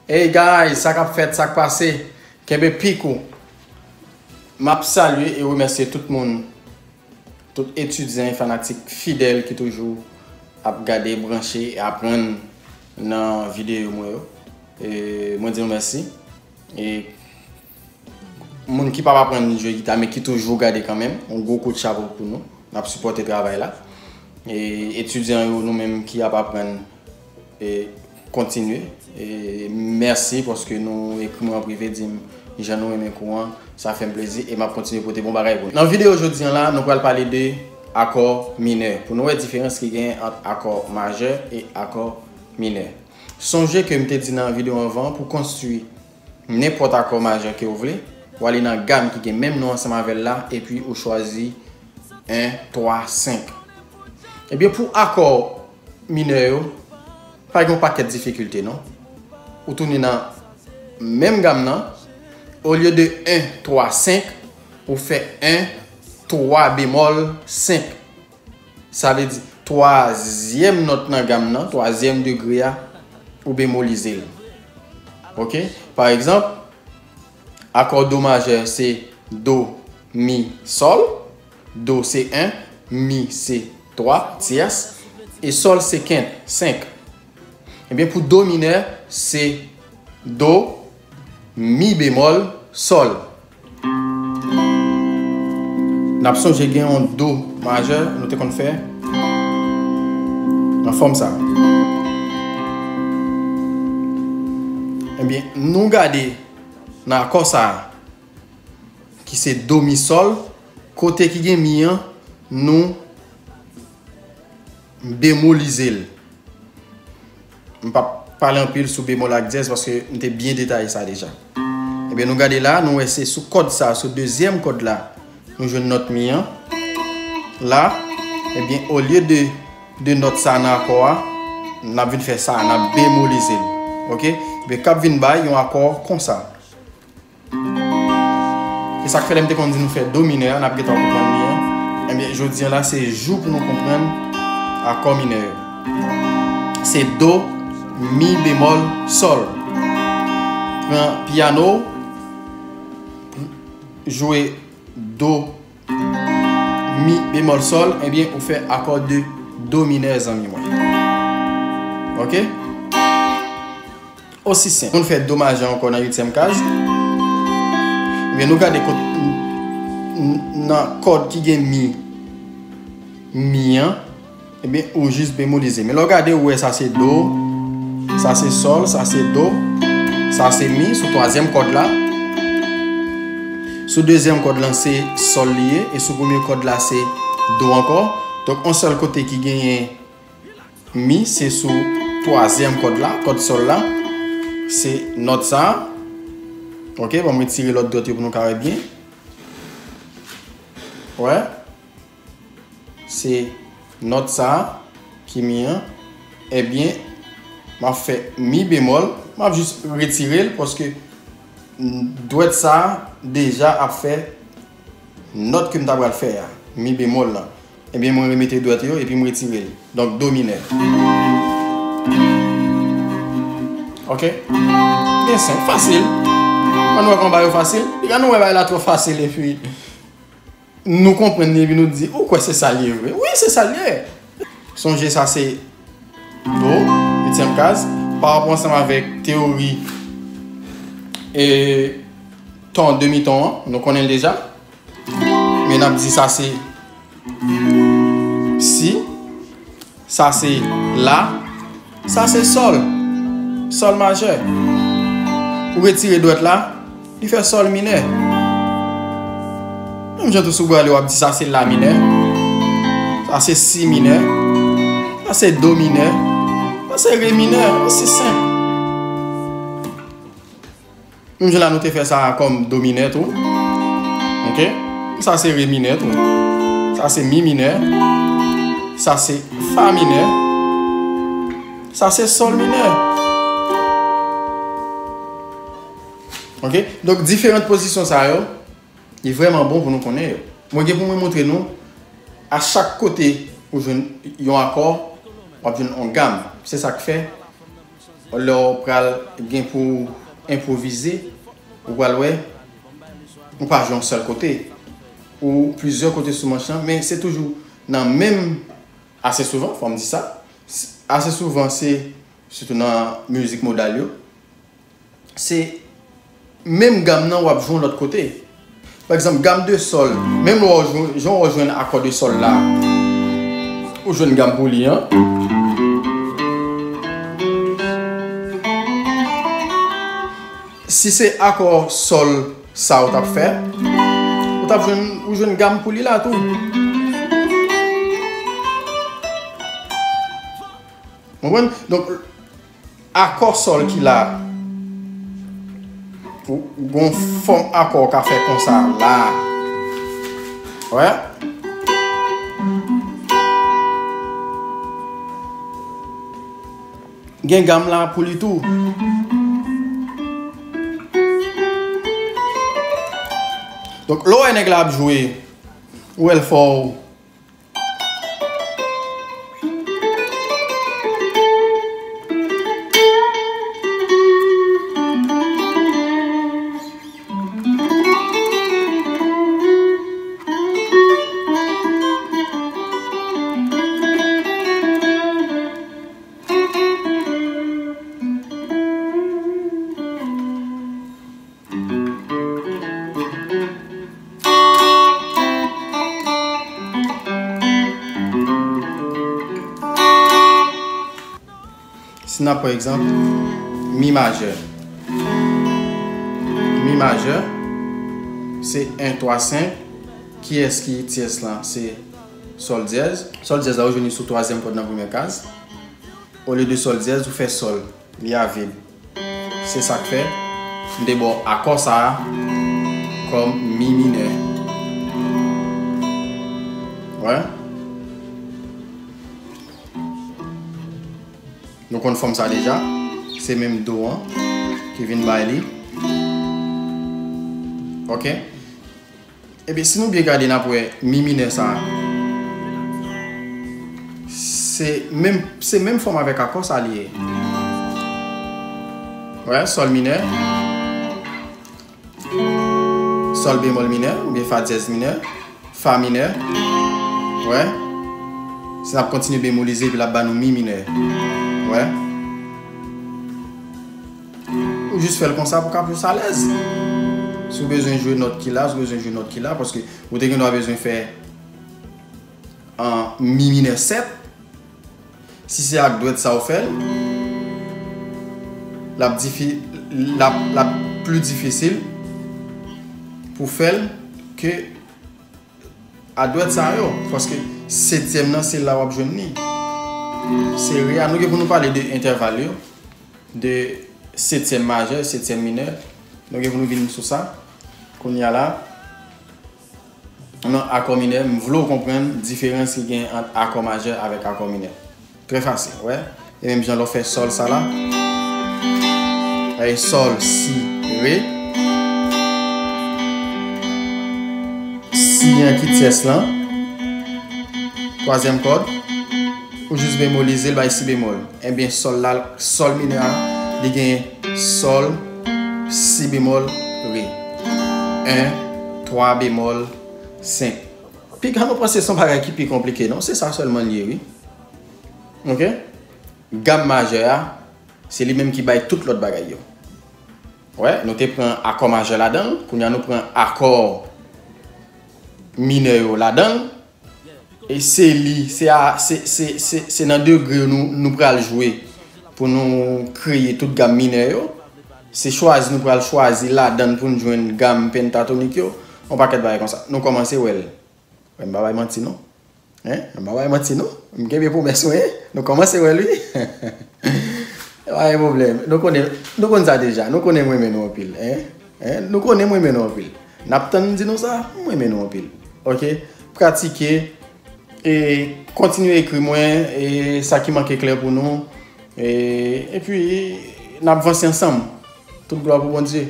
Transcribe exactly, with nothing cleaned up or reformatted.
Hey guys, sa k ap fèt, sa k pase? Kenbe pik ou. M ap salye e remèsye tout moun, tout etidyan e fanatik fidèl ki toujou ap gade, branche e aprann nan videyo mwen yo. E mwen di nou mèsi. E moun ki p ap aprann jwe gita, men ki toujou gade kanmenm, yon gwo kout chapo pou nou. N ap sipòte travay la. E etidyan yo, nou menm ki ap aprann, e kontinye. E mèsi paske nou ekri mwen an prive, di m jan nou renmen kou an. Sa fè m plezi e m ap kontinye pote bon bagay pou nou. Nan videyo jodi an la, nou pral pale de akò minè. Pou nou wè diferans ki gen ant akò majè e akò minè. Sonje ke m te di nan videyo anvan, pou konstwi nenpòt akò majè ke w vle, w ale nan gam ki gen menm non ansanm avè l la, epi ou chwazi en, twa, senk. Ebyen, pou akò minè yo, pa gen yon pakèt difikilte, non. Ou tounen nan menm gam nan, olye de en, twa, senk, ou fè en, twa bemòl, senk. Sa vle di, twazyèm nòt nan gam nan, twazyèm degre a, ou bemolize l. Oke? Pa egzanp, akò do majè se do, mi, sòl. Do se en, mi se twa tyès, e sòl se kent, senk. Ebyen, pou do minè, se do, mi bemòl, sòl. N ap sonje gen yon do majè nou te konn fè nan fòm sa a. Ebyen, nou gade nan akò sa a, ki se do mi sòl, kote ki gen mi an, nou bemolize l. M p ap pale anpil sou bemòl ak dyèz paske m te byen detaye sa deja. Ebyen, nou gade la, nou wè se sou kòd sa, sou dezyèm kòd la, nou jwenn nòt mi an. La, ebyen, olye de, de nòt sa nan akò a, n ap vin fè sa, n ap bemolize l. Oke? Ebyen, k ap vin bay yon akò konsa. E sa k fè lè m te konn di nou fè do minè a, n ap gentan konprann li an. Ebyen, jodi an la, se jou pou nou konprann akò minè yo. Se do, mi bemòl, sòl. Pran pyano, jwe do, mi bemòl, sòl, ebyen, ou fè akò de do minè, zanmi mwen. Oke? Osi senp. Nou fè do majè ankò nan uityèm kaz. Ebyen, nou gade kot, n-, nan kòd ki gen mi, mi an, ebyen, ou jis bemolize. Men lè w gade, ou wè sa se do, sa se sòl, sa se do, sa se mi, sou twazyèm kòd la. Sou dezyèm kòd lan, se sòl li ye, e sou premye kòd la, se do ankò. Donk, yon sèl kote ki genyen mi, se sou twazyèm kòd la, kòd sòl la. Se nòt sa a. Oke, ban m retire lòt dwèt yo pou nou ka wè byen. Wè. Se nòt sa a ki mi an. Ebyen, m ap fè mi bemòl. M ap jis retire l paske dwèt sa a deja ap fè nòt ke m ta pral fè a, mi bemòl lan. Ebyen, mwen remete dwèt yo epi m retire l. Donk, do minè. Oke? Byen senp, fasil. Mwen wè kòman bagay yo fasil. Piga nou wè bagay la twò fasil epi nou konprann li epi nou di, ou kwè se sa l ye vre? Wi, se sa l ye. Sonje sa se do, uityèm kaz, pa rapò ansanm avèk teyori e ton demi ton an, nou konnen l deja. Men n ap di sa se si, sa se la, sa se sòl, sòl majè. Ou retire dwèt la, li fè sòl minè. Menm jan tou si w prale w ap di sa se la minè, sa se si minè, sa se do minè, sa se re minè, osi senp. Menm jan la nou te fè sa kòm do minè tou. Oke? Sa se re minè tou. Sa se mi minè. Sa se fa minè. Sa se sòl minè. Oke? Donk, diferan pozisyon sa yo, li vrèman bon pou nou konnen yo. Mwen gen pou mwen montre nou, a chak kote ou jwenn yon akò, w ap jwenn yon gam. Se sa k fè Lè w pral gen pou w enpwovize, ou pral wè, ou pa jwe yon sèl kote. Ou plizyè kote sou manch lan, men se toujou nan menm, ase souvan, fò m di sa, s- ase souvan, se, sitou nan mizik modal yo, se menm gam nan w ap jwe yon lòt kote. Pa egzanp, gam de sòl, menm lè w jwe, jan w jwenn akò de sòl la, ou jwenn gam pou li an. Si se akò sòl sa ou t ap fè, ou t ap jwenn, ou jwenn gam pou li la tou. Konprann? Donk, akò sòl ki la, ou, ou gon fòm akò ou ka fè konsa la. Wè? Gen gam la pou li tou. Donk, lè w wè nèg la ap jwe, ou wè l fè w. Si n ap pran egzanp, mi majè. Mi majè, se en, twa, senk. Kiyès ki tyès lan? Se sòl dyèz. Sòl dyèz la, ou jwenn li sou twazyèm kòd nan premyè kaz. Olye de sòl dyèz, ou fè sòl. Li a vid. Se sa k fè m te ba w akò sa a kòm mi minè. Wè? Nou konn fòm sa deja. Se menm do an ki vin bay li. Oke? Ebyen, si nou byen gade, n ap wè mi minè sa a. Se menm, se menm fòm avèk akò sa li ye. Wè, sòl minè. Sòl bemòl minè, oubyen fa dyèz minè. Fa minè. Wè. Si n ap kontinye bemolize, epi l ap ba nou mi minè. Wè. Ou jis fè l konsa pou w ka plis alèz. Si w bezwen jwe nòt ki la, si w bezwen jwe nòt ki la, paske ou te gen dwa bezwen fè an mi minè sèt. Si se ak dwèt sa w fè l, l ap difi, l ap, l ap pli difisil pou fè l ke a dwèt sa yo, paske setyèm nan se la w ap jwenn li. Se re a, nou gen pou nou pale de entèval yo, de setyèm majè, setyèm minè. Nou gen pou nou vin sou sa. Kounye a la, nan akò minè, m vle w konprann diferans ki gen ant akò majè avèk akò minè. Trè fasil, wè. E menm jan lè w fè sòl sa la. Ay, sòl, si, re. Si an ki tyès lan. Twazyèm kòd. Ou jis bemolize l, bay si bemòl. Ebyen, sòl la, sòl minè a, li gen sòl, si bemòl, re. En, twa bemòl, senk. Piga nou panse se yon bagay ki pi konplike, non? Se sa sèlman l ye, wi. Oke? Gam majè a, se li menm ki bay tout lòt bagay yo. Wè, nou te pran akò majè ladan l, kounye a nou pran akò minè yo ladan l. E se li, se a, se, se, se, se nan degre yo nou, nou pral jwe pou nou kreye tout gam minè yo. Se chwazi nou pral chwazi ladan l pou n jwenn gam pentatonik yo. Yon pakèt bagay konsa. Nou kòmanse wè l. M pa bay manti non. Hein? M pa bay manti non. M kenbe pwomès mwen. Nou kòmanse wè l wi. Pa gen pwoblèm. Nou konnen, nou konn sa deja. Nou konnen m renmen nou anpil. Hein? Hein? Nou konnen m renmen nou anpil. N ap tann m di nou sa, m renmen nou anpil. Oke? Pratike. E kontinye ekri mwen, e sa ki manke klè pou nou. E, epi, n ap vanse ansanm. Tout glwa pou Bondye.